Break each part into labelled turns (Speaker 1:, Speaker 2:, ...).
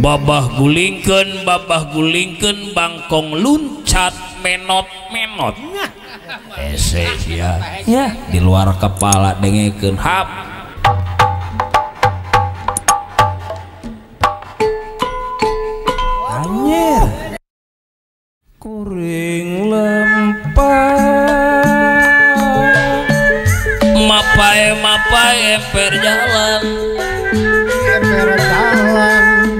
Speaker 1: Babah gulingkeun bangkong luncat menot-menot. Ese sia. Ya, di luar kepala dengekeun hap. Anjir. Kuring lempang. Mapai-mapai emper jalan.
Speaker 2: Emper jalan.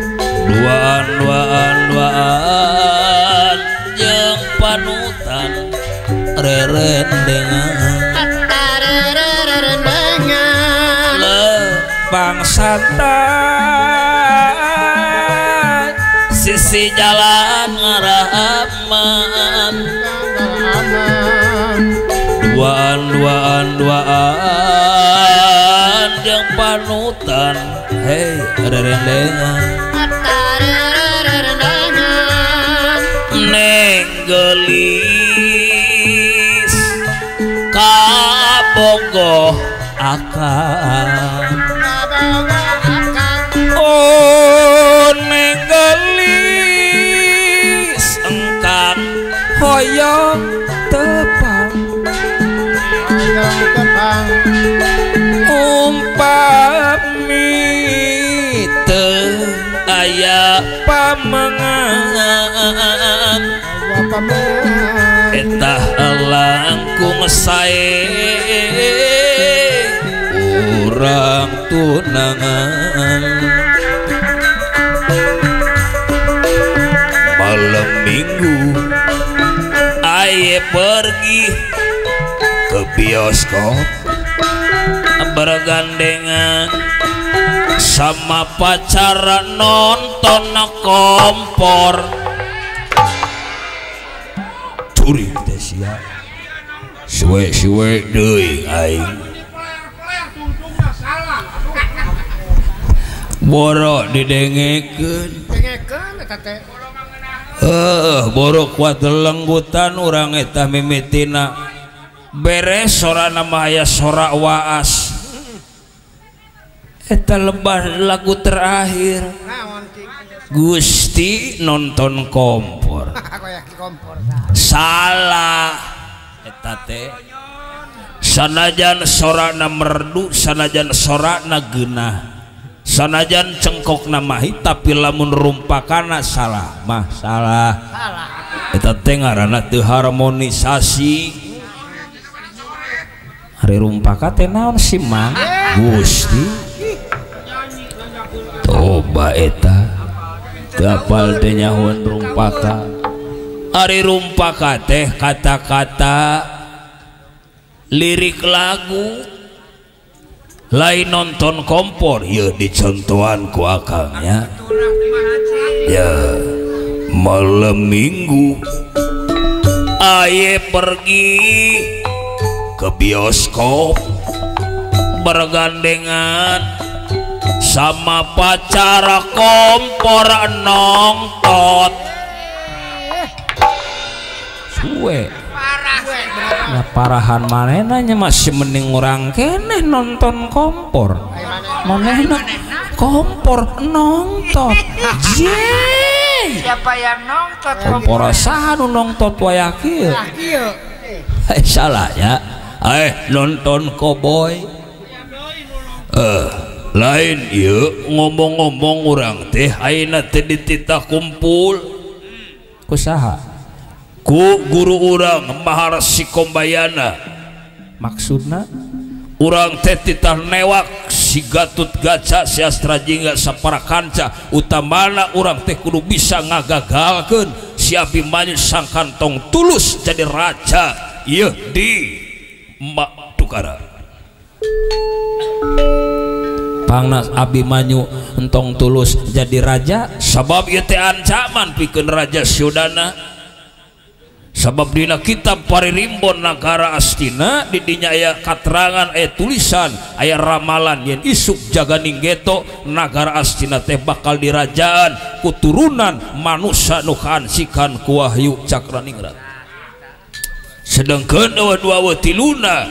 Speaker 1: Duaan duaan duaan jeung panutan rerendengan lepang santai sisi jalan ngarah aman duaan duaan duaan jeung panutan hei rerendengan neng gelis kabogoh akan oh neng gelis engkang hoyong tepang umpami teu aya pamengan eta langkung sae urang tunangan malam minggu aye pergi ke bioskop bergandengan sama pacar nonton kompor curi teh sia suwe-suwe deui aing boro didengekeun boro kuat lenggutan urang eta mimitina beres sorana mah aya sora waas eta lebah lagu terakhir Gusti nonton kompor salah eta teh sanajan sorana merdu sanajan sorana geunah sanajan cengkokna mahi tapi lamun rumpakana salah mah salah eta teh ngaranna teu harmonisasi. Hari rumpaka teh naon sih mang Gusti toba eta teu apal teh nyahoan rumpaka. Ari rumpaka teh kata-kata lirik lagu lain nonton kompor ieu dicontohan ku akangnya ya malam minggu aye pergi ke bioskop bergandengan sama pacar kompor nongtot suwe nah parahan manenanya masih mending orang keneh nonton kompor manehna kompor nongtot jee
Speaker 3: siapa yang nongtot
Speaker 1: kompor saha nu nongtot wayah kieu salah ya nonton koboi lain ieu ngomong-ngomong urang teh ayeuna teh dititah kumpul ku saha ku guru urang Maharsi Kombayana maksudna urang teh titah newak si Gatut Gaca si Astra Jingga sapara kanca utamana urang teh kudu bisa ngagagalkeun si Abimanyu sang kantong tulus jadi raja ieu di Mak Tukara pangna Abimanyu entong tulus jadi raja sabab ieu teh ancaman pikeun Raja Sudana sabab dina kitab Paririmbon Nagara Astina di dinya aya katerangan aya tulisan aya ramalan yen isuk jaganing geto Nagara Astina teh bakal dirajaan kuturunan manusa nu kaansikan ku Wahyu Cakraningrat sedangkan dua tiluna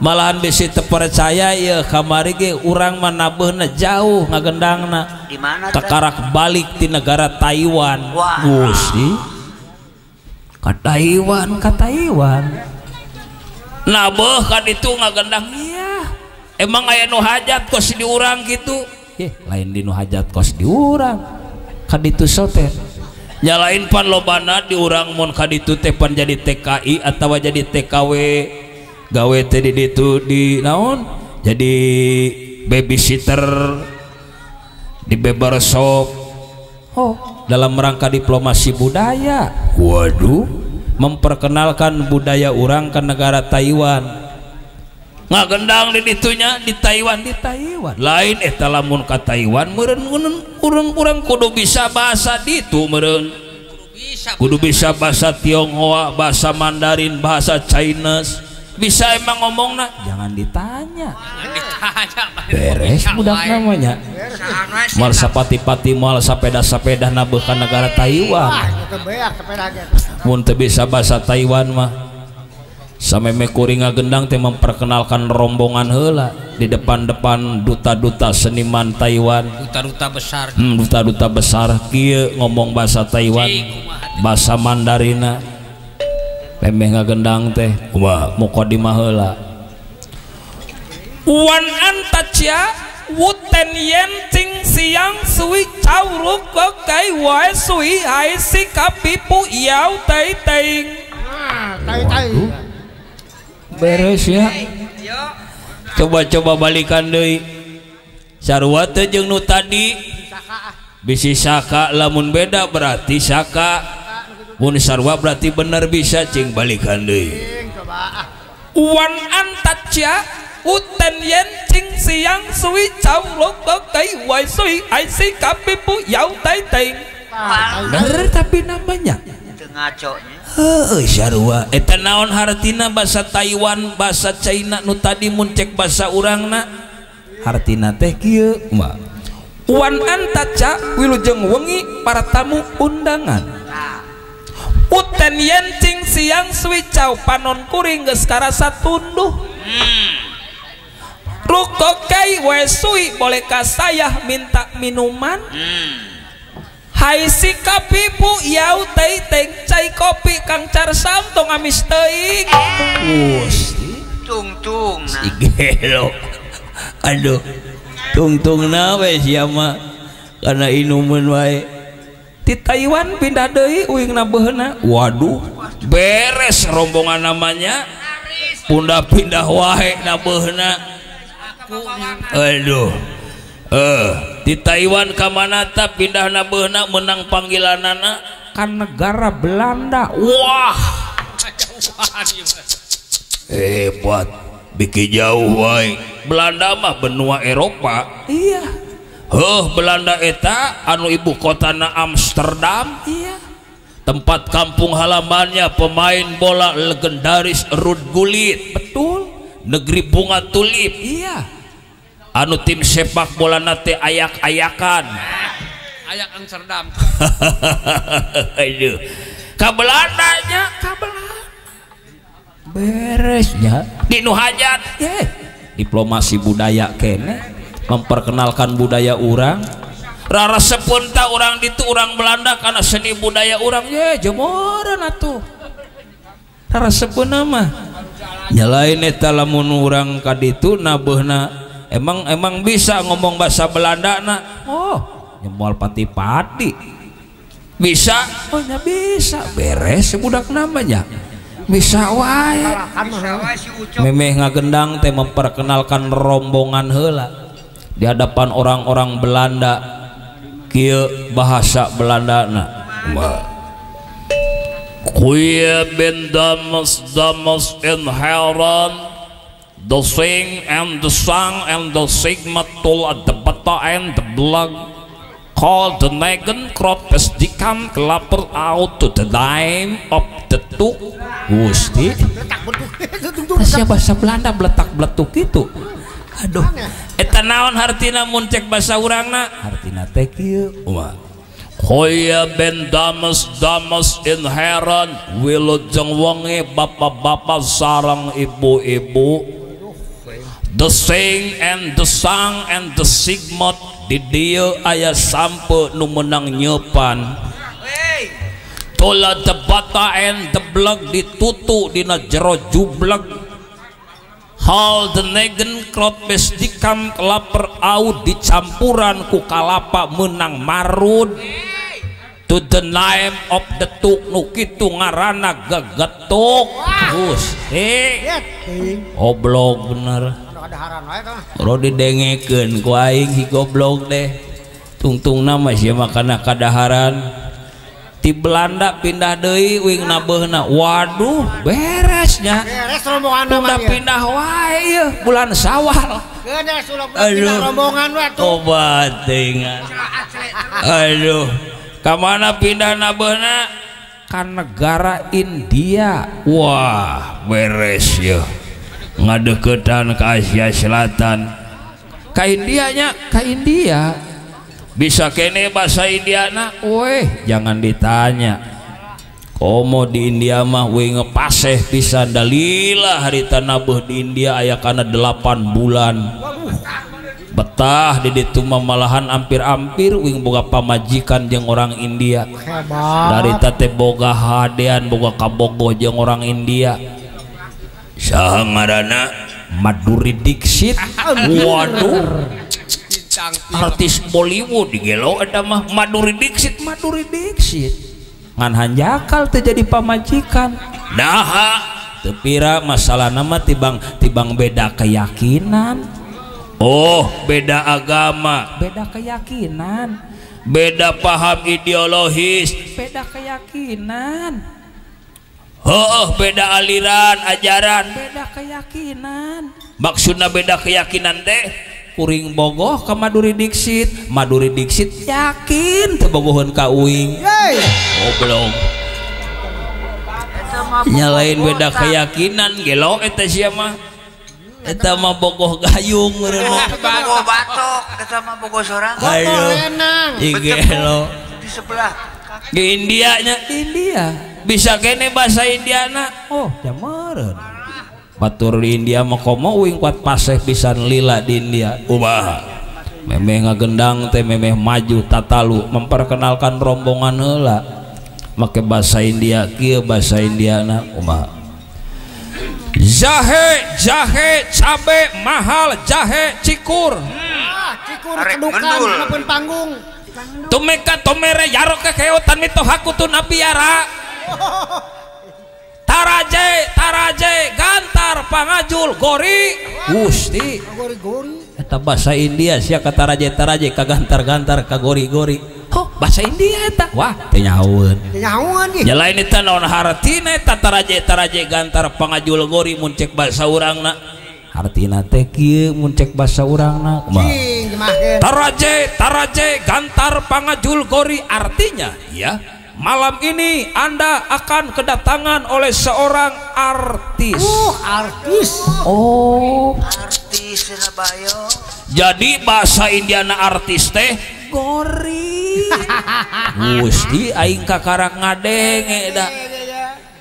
Speaker 1: Malahan bisi teu percaya ieu kamari ge urang mah nabeuhna jauh ngagendangna.
Speaker 4: Di mana teh?
Speaker 1: Takarak balik ti negara Taiwan. Gusti. Ka Taiwan, ka Taiwan. Nabeuh ka ditu ngagendang iya. Emang aya nu hajat kos di urang kitu? Yeh, lain di nu hajat kos di urang. Ka ditu sote. Nyalain pan lobana di urang mun ka ditu teh pan jadi TKI atawa jadi TKW. Gawe teh di ditu di naon? Jadi babysitter di barbershop. Oh, dalam rangka diplomasi budaya. Waduh, memperkenalkan budaya urang ke negara Taiwan. Ngagendang di ditunya di Taiwan, di Taiwan. Lain eta lamun ka Taiwan meureun urang-urang kudu bisa bahasa ditu meureun. Kudu bisa bahasa Tionghoa, bahasa Mandarin, bahasa Chinese. Bisa emang ngomongna? Jangan ditanya.
Speaker 3: Jangan ditanya.
Speaker 1: Beres budak namanya. Moal sapati-pati moal sapeda-sapeda nabeuh ka negara Taiwan. Mun teu bisa bahasa Taiwan mah. Sameme kuring ngagendang teh memperkenalkan rombongan heula di depan-depan duta-duta seniman Taiwan.
Speaker 3: Duta-duta besar.
Speaker 1: Duta-duta besar kieu ngomong bahasa Taiwan, bahasa Mandarina. Memeh ngagendang teh wah mukadimah heula. Wan antacia wuten yen cing siang sui cau ruk kai wae sui hai si kapipu yau tai tai.
Speaker 2: Tai tai.
Speaker 1: Beres ya. Coba-coba balikan deui. Sarua teh jeung nu tadi. Bisi saka lamun beda berarti saka. Mun sarua berarti bener bisa cing balikan deui. Wan antacia uten yen cing siang sui cau lok kai wai sui ai si kapipu yau tai tai. Bener tapi namanya
Speaker 4: teu ngaco nya.
Speaker 1: Heueuh sarua. Eta naon hartina bahasa Taiwan, bahasa China nu tadi mun cek bahasa urangna? Hartina teh kieu mah. Wan antaca wilujeng wengi para tamu undangan. Uten yen cing siang sui cau panon kuring geus karasa tunduh. Rukokai we sui bolehkah saya minta minuman? Hai si kapipu yau tei teng cai kopi kang carsam tong amis teuing. Gusti
Speaker 4: tungtung
Speaker 1: si gelo. Aduh, tungtungna we sia mah kana inumeun wae. Di Taiwan pindah deui uing nabeheuna. Waduh, beres rombongan namanya. Punda pindah wae nabeheuna. Aduh. Di Taiwan ka mana ta pindah nabeheuna menang panggilanana ka negara Belanda. Wah. Hebat, bikin jauh wae. Belanda mah benua Eropa. Iya. Heuh Belanda eta anu ibu kotana Amsterdam. Iya. Tempat kampung halamannya pemain bola legendaris Ruud Gullit. Betul. Negeri bunga tulip. Iya. Anu tim sepak bola nate ayak-ayakan.
Speaker 3: Ayak Amsterdam.
Speaker 1: Aduh. Ka Belandanya, ka Belanda. Beresnya di nu hajat. Ye. Diplomasi budaya kene memperkenalkan budaya urang. Rara sepunta urang ditu urang Belanda karena seni budaya urang ye jemoran atuh. Rara sepunna mah. Nyalain eta lamun urang ka ditu nabeuhna emang emang bisa ngomong bahasa Belanda na. Oh, nyemoal pati-pati. Bisa? Oh, nya bisa. Beres budak namanya. Bisa wae. Memeh ngagendang teh memperkenalkan rombongan heula di hadapan orang-orang Belanda. Kieu bahasa Belandana. Goeie ben dames dames en heren, the sing and the song and the sigma tool at the bata and the blog call the negen crop as the can klapper out to the dime of the two. Gusti, siapa bahasa Belanda beletak-beletuk itu? Aduh, eta naon hartina mun cek bahasa urangna? Hartina teh kieu. Goeie ben dames dames in heren, wilujeng wengi bapak-bapak sareng ibu-ibu. The sing and the sang and the sigmot di dieu aya sampe nu meunang nyeupan. Tola the bata and the blog ditutu dina jero jubleg. Hal the negen krot bes dikam kelaper aud dicampuran ku kalapa menang marud. To the name of the tuk nu kitu ngaranna gegetuk. Gusti oblog bener. Ro didengekeun ku aing si goblok deh. Tungtungna mah sia mah kana kadaharan. Ti Belanda pindah deui uing nabeuna. Waduh, beresnya.
Speaker 2: Beres rombongan
Speaker 1: mah. Pindah wae ieu bulan Syawal.
Speaker 2: Aduh, rombongan wae tuh.
Speaker 1: Obat teuingan. Aduh, ka mana pindah nabeuna? Ka negara India. Wah, beres yeuh. Ngadeukeutan ka Asia Selatan. Ka Indianya, ka India. Bisa kene bahasa Indiana, weh jangan ditanya. Komo di India mah we ngepaseh pisan dalila harita nabeuh di India aya kana 8 bulan. Betah di ditu mah malahan ampir-ampir wing boga pamajikan jeung orang India. Darita teh boga hadean boga kabogoh jeung orang India. Saha ngaranna? Madhuri Dixit. Waduh. Artis Bollywood digelo eta mah Madhuri Dixit, Madhuri Dixit. Ngan hanjakal teh jadi pamajikan. Naha teu pira masalahna mah tibang beda keyakinan. Oh, beda agama, beda keyakinan, beda paham ideologis, beda keyakinan. Oh, beda aliran ajaran, beda keyakinan. Maksudna beda keyakinan teh kuring bogoh ka Madhuri Dixit, Madhuri Dixit yakin teu bogoheun ka uing. Goblok. Nya lain beda keyakinan gelo eta sia mah. Eta mah bogoh gayung meureunna.
Speaker 4: Bogoh batok, eta mah bogoh sorangan.
Speaker 1: Ayo. Gelo.
Speaker 4: Di sebelah.
Speaker 1: Di India nya, India. Bisa kene bahasa Indiana. Oh, jameureun. Batur di India mah komo uing kuat paseh pisan lila di India. Ubaha. Memeh ngagendang teh memeh maju tatalu memperkenalkan rombongan heula. Make bahasa India kieu bahasa Indiana kumaha. Jahe jahe cabe mahal jahe cikur.
Speaker 2: Cikur cedukan maupun panggung.
Speaker 1: Tumeka tomere yarok kekeotan mitohaku tu nabiara. Taraje taraje gantar pangajul gori gusti
Speaker 2: gori-gori
Speaker 1: eta bahasa India sia ka taraje taraje ka gantar gantar ka gori gori. Oh, bahasa India eta wah teu nyahoeun
Speaker 2: teu nyahoeun ieu
Speaker 1: nya lain eta naon hartina eta taraje taraje gantar pangajul gori mun cek bahasa urangna hartina teh kieu mun cek bahasa urangna kumaha. Taraje taraje gantar pangajul gori artinya ya malam ini Anda akan kedatangan oleh seorang artis.
Speaker 2: Artis.
Speaker 1: Oh,
Speaker 4: artis Surabaya.
Speaker 1: Jadi bahasa Indiana artis teh gori. Gusti aing kakarak ngadenge da.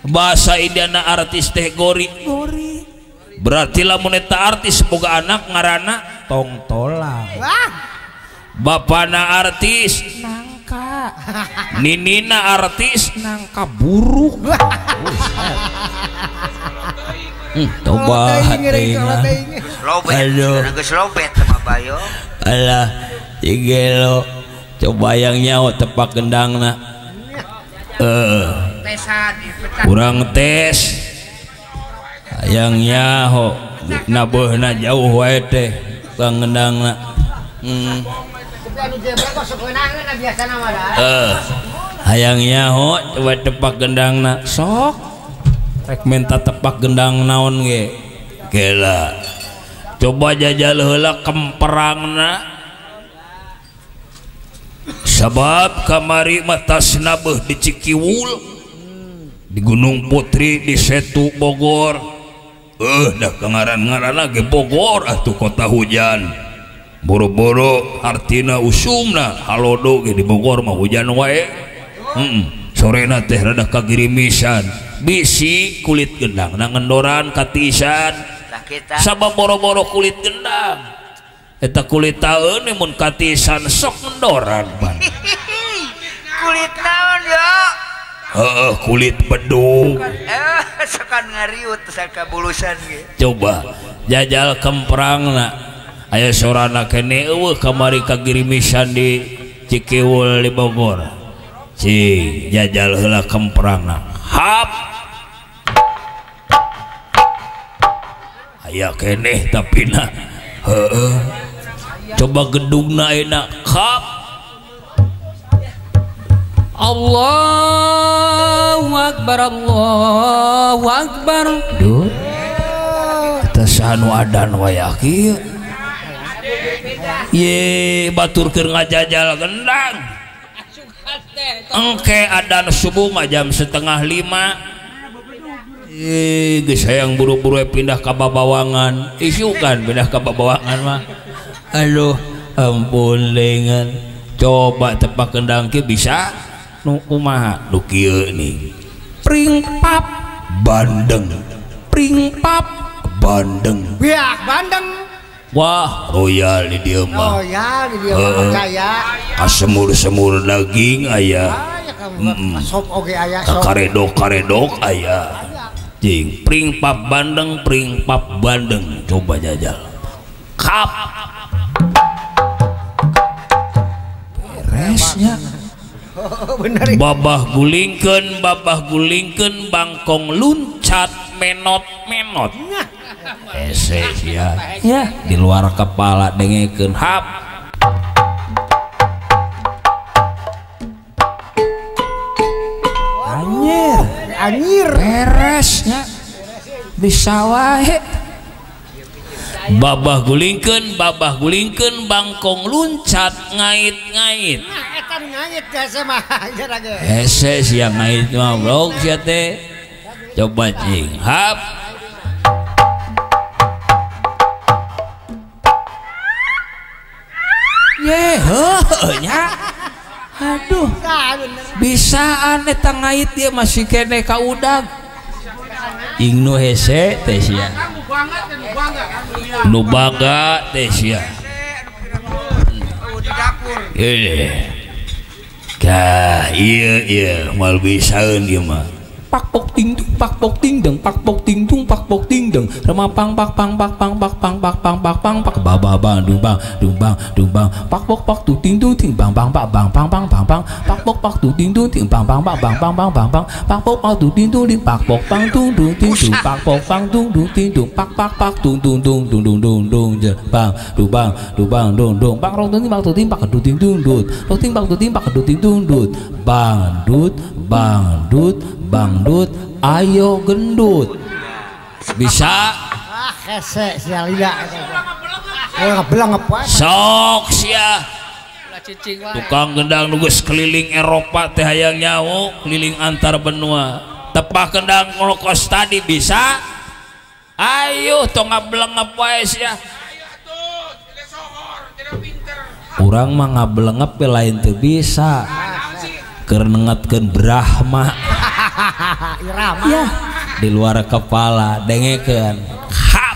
Speaker 1: Bahasa Indiana artis teh gori. Gori. Berarti lamun eta artis boga anak ngaranna tongtolang.
Speaker 2: Wah.
Speaker 1: Bapana artis nangka. Ninina artis nangka buruk. Toba hati.
Speaker 4: Aduh. Geus lobet sama Bayo.
Speaker 1: Alah, igelo. Coba yang nyaho tepak gendangna. Kurang tes. Hayang nyaho nabeuhna jauh wae teh kang gendangna. Hayang nyaho coba tepak gendangna sok rek minta tepak gendang naon ge gela coba jajal heula kemperangna sabab kamari mah tas nabeuh di Cikiwul di Gunung Putri di Setu Bogor. Dah kangaran-ngaranna ge Bogor atuh kota hujan boro-boro artina usumna halodo ge di Bogor mah hujan wae. Sorena teh rada kagirimisan bisi kulit gendang na ngendoran katisan.
Speaker 4: Kita
Speaker 1: Sabab boro-boro kulit gendang. Eta kulit taeun mun katisan sok ngendoran pan.
Speaker 4: Kulit naon ya?
Speaker 1: Heeh, kulit bedug.
Speaker 4: Sokan ngariut sakabulusan ge.
Speaker 1: Coba jajal kemprangna. Aya sorana kene eueuh kamari kagirimisan di Cikiwul di Bogor. Cing, jajal heula kemprangna. Hap. Aya keneh tapina. Heeh. Coba gedungna enak. Hap.
Speaker 3: Allahu Akbar, Allahu Akbar.
Speaker 1: Duh. Eta saha nu adan wayah kieu? Ye, batur keur ngajajal gendang. Engke adan subuh mah jam 4:30. Geus hayang buru-buru pindah ka Babawangan. Isukan pindah ka Babawangan mah. Aduh, ampun lengan. Coba tepak kendang kieu bisa nu kumaha? Nu kieu nih. Pring pap bandeng. Pring pap bandeng.
Speaker 2: Biak bandeng.
Speaker 1: Wah, royal di dieu mah.
Speaker 2: Royal di dieu mah percaya.
Speaker 1: Kasemur-semur daging aya.
Speaker 2: Sop oge aya, sop.
Speaker 1: Karedok-karedok aya. Jing, pring pap bandeng, pring pap bandeng. Coba jajal. Kap. Beresnya.
Speaker 2: Bener.
Speaker 1: Babah gulingkeun bangkong luncat menot-menot. Ese sia. Ya, di luar kepala dengekeun hap. Anjir,
Speaker 2: anjir.
Speaker 1: Beresnya. Bisa wae. Babah gulingkeun bangkong luncat ngait-ngait.
Speaker 2: Nah, eta ngait hese mah ge.
Speaker 1: Hese sia ngait mah blog sia teh. Coba cing, hap. Ye, heuh nya. Aduh. Bisaan eta ngait dia masih kene ka udag. Ing nu hese teh sia. Nu baga teh sia. Kah ieu ieu moal bisaeun ieu mah. Pak pok ting dung pak pok ting deng pak pok ting dung pak pok ting deng remapang pak pang pak pang pak pang pak pang pak pang pak ba ba bang dung bang dung bang dung bang pak pok pak tu ting dung ting bang bang pak bang pang pang pang pang pak pok pak tu ting dung ting bang bang pak bang pang pang pang pang pak pok pak tu ting dung ting pak pok pang tung dung ting dung pak pok pang tung dung ting dung pak pak pak tung dung dung dung dung dung dung bang dung bang dung bang dung dung bang rong ting pak tu ting pak du ting dung dut rong ting pak tu ting pak du ting dung dut bang dut bang dut bang dut ayo gendut. Bisa
Speaker 2: ah hese sia lila.
Speaker 1: Sok sia. Tukang gendang nu geus keliling Eropa teh hayang nyaho keliling antar benua. Tepak kendang ngolokos tadi bisa. Ayo tong ngablengep wae sia. Urang mah ngablengep lain teu bisa. Keur nengetkeun Brahma.
Speaker 2: Irama.
Speaker 1: Ya, di luar kepala dengekeun. Hap.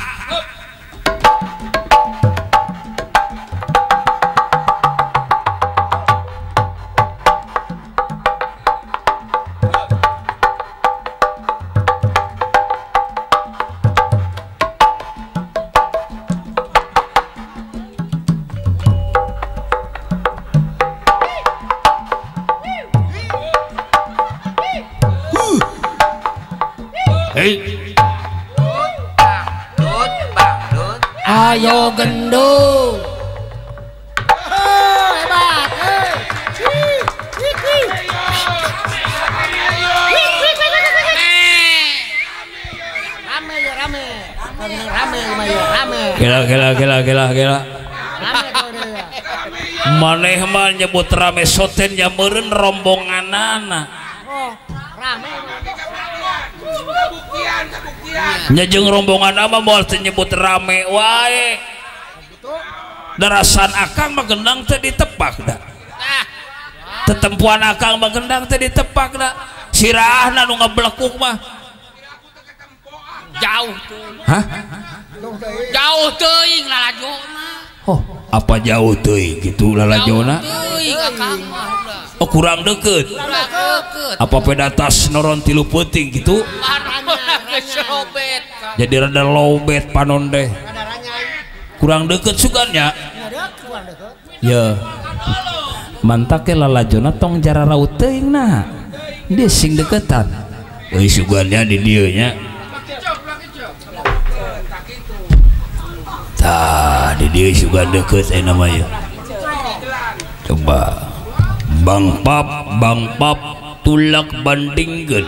Speaker 1: Hei.
Speaker 4: Bangdut, bangdut.
Speaker 3: Ayo gendut.
Speaker 2: Hebat. Rame ya rame. Rame rame.
Speaker 1: Gila gila gila gila gila.
Speaker 2: Rame kau dia.
Speaker 1: Maneh mah nyebut rame soten ya meureun rombonganana.
Speaker 2: Oh, rame.
Speaker 1: Nya jeung rombongan mah moal teu nyebut rame wae. Darasan akang mah gendang teh ditepak da. Tetempuan akang mah gendang teh ditepak da. Sirahna nu ngablekuk mah.
Speaker 3: Jauh tuh.
Speaker 1: Hah?
Speaker 3: Jauh teuing lalajona.
Speaker 1: Oh, apa jauh teuing gitu lalajona?
Speaker 3: Teuing akang mah udah.
Speaker 1: Oh, kurang deket.
Speaker 3: Kurang deket.
Speaker 1: Apa pedatas noron tilu peuting gitu? Jadi rada lobet panon deh. Kurang deket sugannya. Ya. Mantake lalajona tong jararau teuing nah. Dia sing deketan. Euy sugannya di dieu nya. Tah di dieu sugan deket ayeuna mah ya. Coba Bang Pap tulak bandingkeun.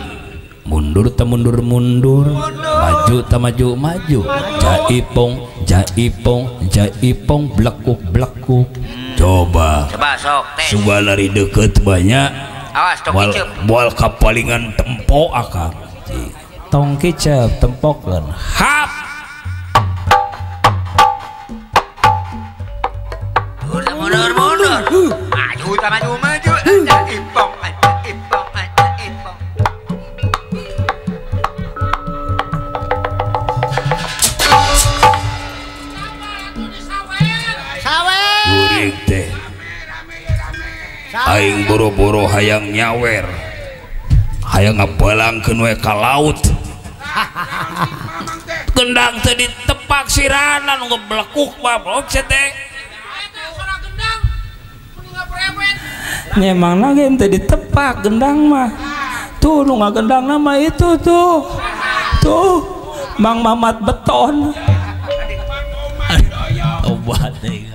Speaker 1: Mundur ta mundur mundur, maju ta maju maju. Jaipong jaipong jaipong blekuk blekuk. Coba.
Speaker 4: Coba sok teh.
Speaker 1: Sugan lari deket banyak.
Speaker 4: Awas tong kicep.
Speaker 1: Moal kapalingan tempo akang. Tong kicep tempokeun. Hap.
Speaker 4: Mundur mundur. Maju ta maju maju. Jaipong jaipong jaipong.
Speaker 1: Guring teh. Aing boro-boro hayang nyawer. Hayang ngabalangkeun we ka laut. Gendang teh ditepak sirana nu ngeblekuk mah blok teh. Nyemangna ge teh ditepak gendang mah. Tuh nu ngagendangna mah itu tuh. Tuh Mang Mamat Beton. Obat teh.